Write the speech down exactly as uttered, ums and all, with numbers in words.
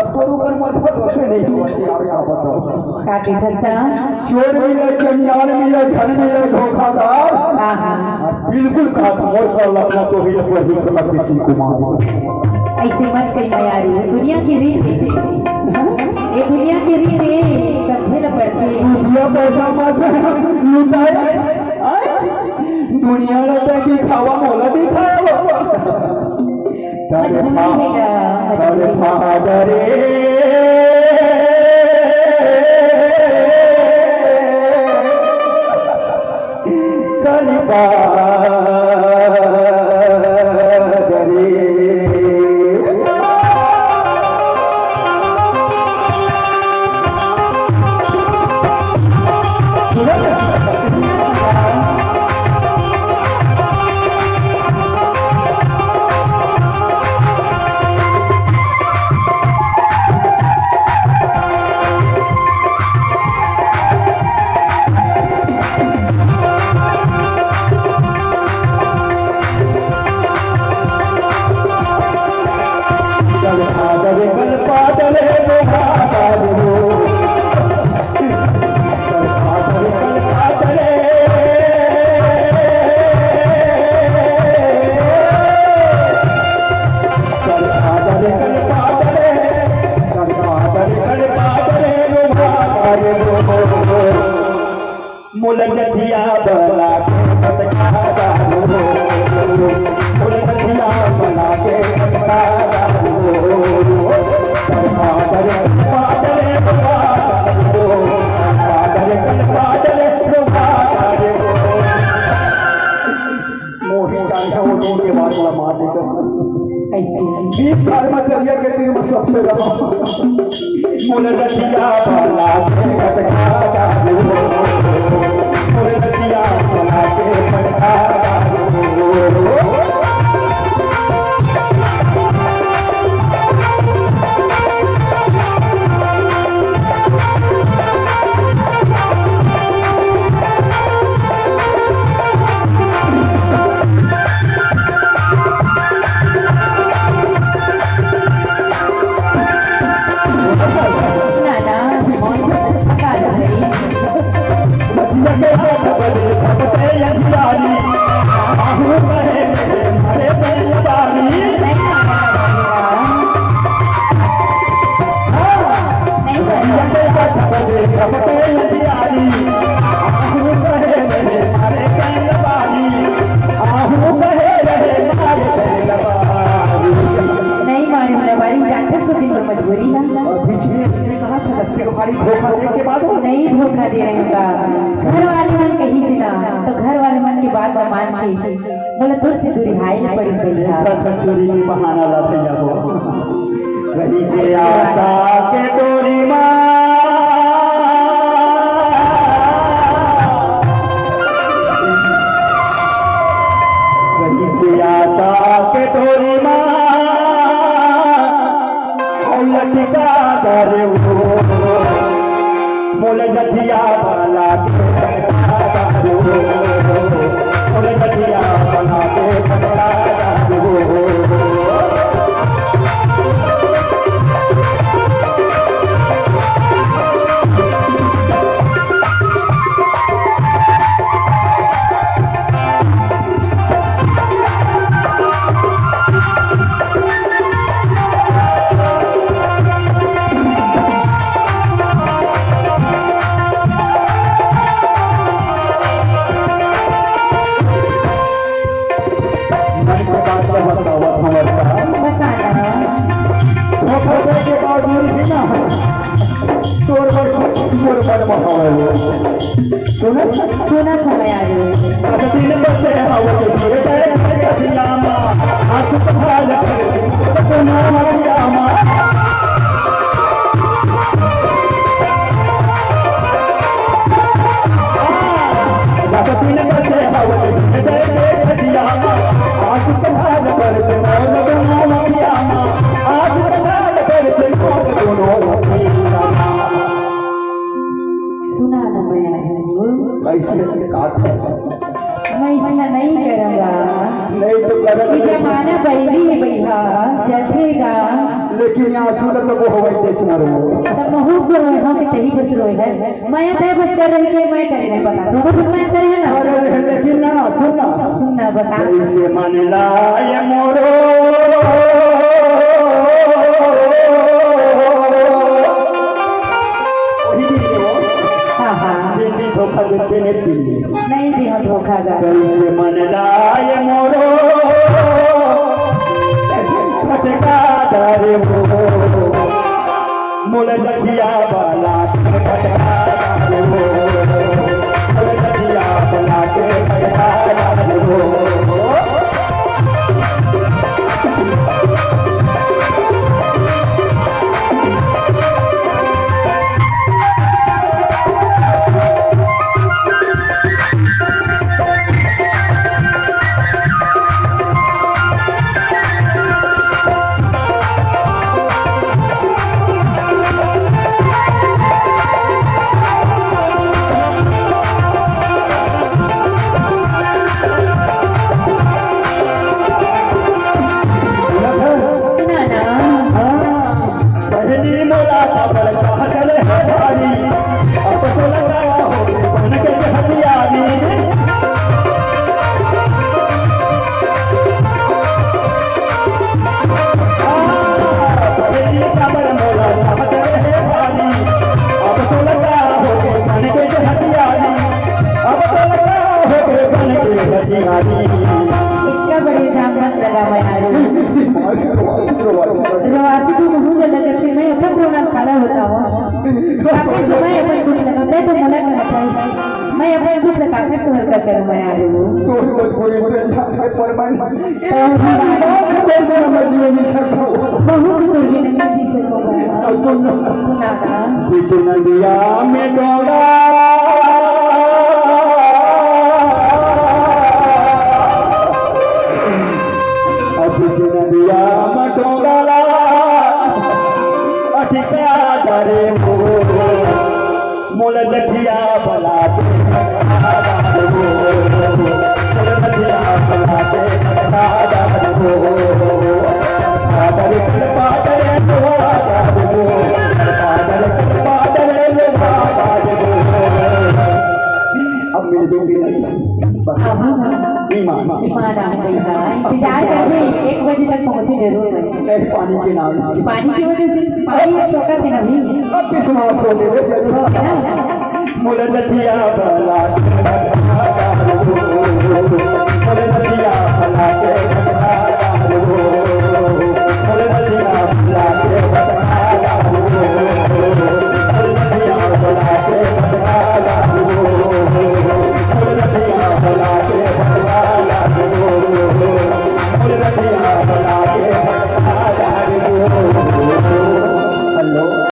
तोर ऊपर मत भरोसे नहीं हुआ यार, का बताओ। का कहिथस त? चोर मिले, चंडाल मिले, झन मिले, धोखादार। हाँ, हाँ। बिल्कुल कहा था, मोर का लखना तो ही लखना ही कहा किसी कुमार। अइसे मत कही मयारी, ये दुनिया के रीत हे। ये दुनिया के रीत हे, समझे ल पड़थे। रुपया पैसा मत लुटाए, आए? दुनिया ल तो दिखावा, मोला दिखावा। मजबूरी हे का, मजबूरी। मोला नदिया बना के पटका डालो, मोला नदिया बना के पटका डालो। पादल, पादल, पादल, पादल, पादल, पादल। मोहित कांधा वो दिन के बाद वाला मार देता सर। कैसे? बीच खाल में दरिया के तीर में सबसे लगा। मोर रतिया वाला के पटका डालो। मोर रतिया वाला के पटका डालो। नहीं मारे हो लबारी, जाते सो दिन तो मजबूरी है। और बीच में इसने कहा था, लगते को भारी धोखा दे के बाद हो। नहीं धोखा दे रहे का, घर वाले मन कही से ना, तो घर वाले मन के बात ला मान के बोला, तोर से दूरी हाय ले पड़ी गई है। देखा था चोरी के बहाना ला भैया हो। वही से आशा के डोरी माँ, वही से आशा के डोरी माँ, और लटका दरे वो, मोल गठिया वाला के लटका दरे वो, मोल गठिया वाला के लटका दरे वो। मन के बात तो बतावत हमर साहब। बता ना। धोखा दे के बावजूद भी ना, तोर बर कुछ मोर बर बनावे। सुन। सुना समय आ गए। दिन बसे हवा के धीरे धीरे धीरे धीरे आमा, आंसू तो भाल भरे, तो नाम आमा। सुना ना मैं आज। कैसे काट? मैं इसना नहीं करूँगा। नहीं तो करूँगा। ये जमाना पहली है भैया, चलते गा। लेकिन ये आंसू ल तो वो हवई तेच मारो। तब महू को रोए हो कि तेही बस रोए है। मैं तय बस कर रही कि मैं करे नहीं पता। दोनों फिर मैं करे है ना। अरे, अरे, लेकिन ना, सुन ना। सुन ना, बता। कैसे मन लाए मोरो। वही दिन वो। हाँ, हाँ। दिन दिन धोखा देते ने दिन दिन। नहीं दिया धोखा गा। कैसे मन लाए मोरो। फटका डारे मोरो। मोला नदिया वाला के भटका डारे मोरो। मोला नदिया वाला के भटका डारे मोरो। सुना ना। हाँ, पहली मोला काबर चाहत रहे भारी, अब तो लगा हो बन के हथियारी। पहली काबर मोला चाहत रहे भारी, अब तो लगा हो बन के हथियारी, अब तो लगा हो बन के हथियारी। इतना बड़े जाम मत लगा बना रे। रोवासी तो मुंह में लगे थे, मैं अपन रोना खड़ा होता हूँ। काफी समय अपन दुख लगा, मैं तो मलक में था। मैं अपन दुख लगा के सोहर का करूँ मैं आ रही हूँ। तोर मजबूरी में अच्छा अच्छा फरमान। तो बात से कोई ना मजबूरी नहीं सकता। बहुत दूर भी नहीं जी से को। अब सुन लो। सुना था। बीच नदिया में डोंगा। अब बीच नदिया में डोंगा। अटका डरे हो। मोला नदिया बला दे। मोला नदिया बला दे। अब मिल दूंगी नहीं। अब हाँ, हाँ। नहीं माँ। ईमान आ गई था। इंतजार कर रहे हैं, एक बजे तक पहुँचे जरूर मैं। नहीं, पानी के नाम। पानी की वजह से, पानी में चौका थे ना भी। अब विश्वास हो गया, जरूर। हो गया ना? मोला नदिया बला। मोला नदिया बला।